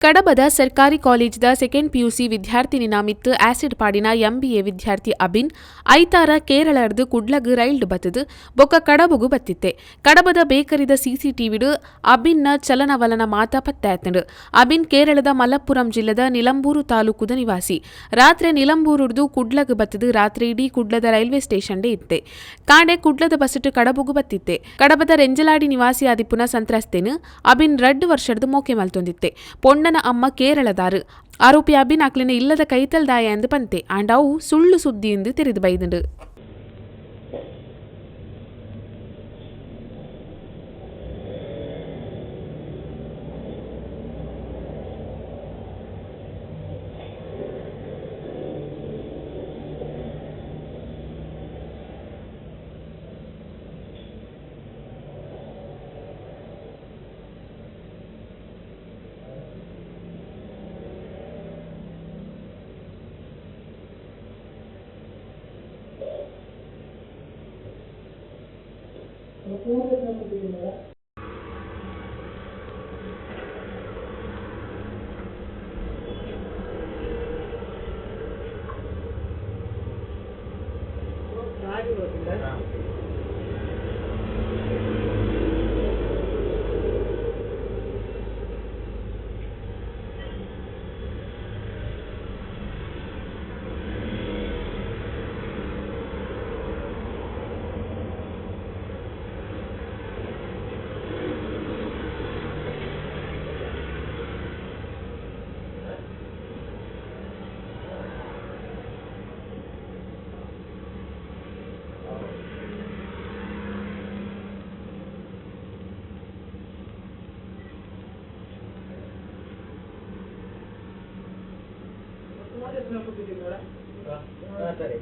ಕಡಬದ ಸರ್ಕಾರಿ ಕಾಲೇಜ್ದ second PUC ವಿದ್ಯಾರ್ಥಿನಿನ ಮಿತ್ತ್ acid ಪಾಡಿನ MBA ವಿದ್ಯಾರ್ಥಿ ಅಬಿನ್ ಐತಾರ ಕೇರಳರ್ದ್ ಕುಡ್ಲಗ್ ರೈಲ್ಡ್ ಬತ್ತ್ದ್ ಬೊಕ್ಕ ಕಡಬೊಗು ಬತ್ತಿತ್ತೆ. ಕಡಬದ ಬೇಕರಿದ ಸಿಸಿಟಿವಿಡ್ ಅಬಿನ್ನ ಚಲನವಲನ ಮಾತ ಪತ್ತೆ ಆತ್ಂಡ್. ಅಬಿನ್ ಕೇರಳದ ಮಲಪ್ಪುರಂ ಜಿಲ್ಲೆದ ನಿಲಂಬೂರು ತಾಲೂಕುದ ನಿವಾಸಿ. ರಾತ್ರೆ ನಿಲಂಬೂರುರ್ದು ಕುಡ್ಲಗ್ ಬತ್ತ್ದ್ ರಾತ್ರೆ ಇಡೀ ಕುಡ್ಲದ ರೈಲ್ವೇ ಸ್ಟೇಷನ್ಡೇ ಇತ್ತೆ. ಕಾಂಡೆ ಕುಡ್ಲದ ಬಸ್ಟ್ ಕಡಬೊಗು ಬತ್ತಿತ್ತೆ. ಕಡಬದ ರೆಂಜಲಾಡಿ ನಿವಾಸಿ ಆದಿಪ್ಪುನ ಸಂತ್ರಸ್ತೆನ್ ಅಬಿನ್ ರಡ್ಡ್ ವರ್ಷರ್ದ್ ಮೋಕೆ ಮಲ್ತೊಂದಿತ್ತೆ. ಪೊಣ್ಣನ ಅಮ್ಮ ಕೇರಳದಾರ್. ಆರೋಪಿ ಅಬಿನ್ ಅಕ್ಲೆನ ಇಲ್ಲದ ಕೈತಲ್ದಾಯೆ ಅಂದ್ ಪನ್ತೆ. ಆಂಡ ಅವು ಸುಳ್ಳು ಸುದ್ದಿ ಇಂದ್ ತೆರಿದ್ ಬೈದ್ಂಡ್. ಸರಿ.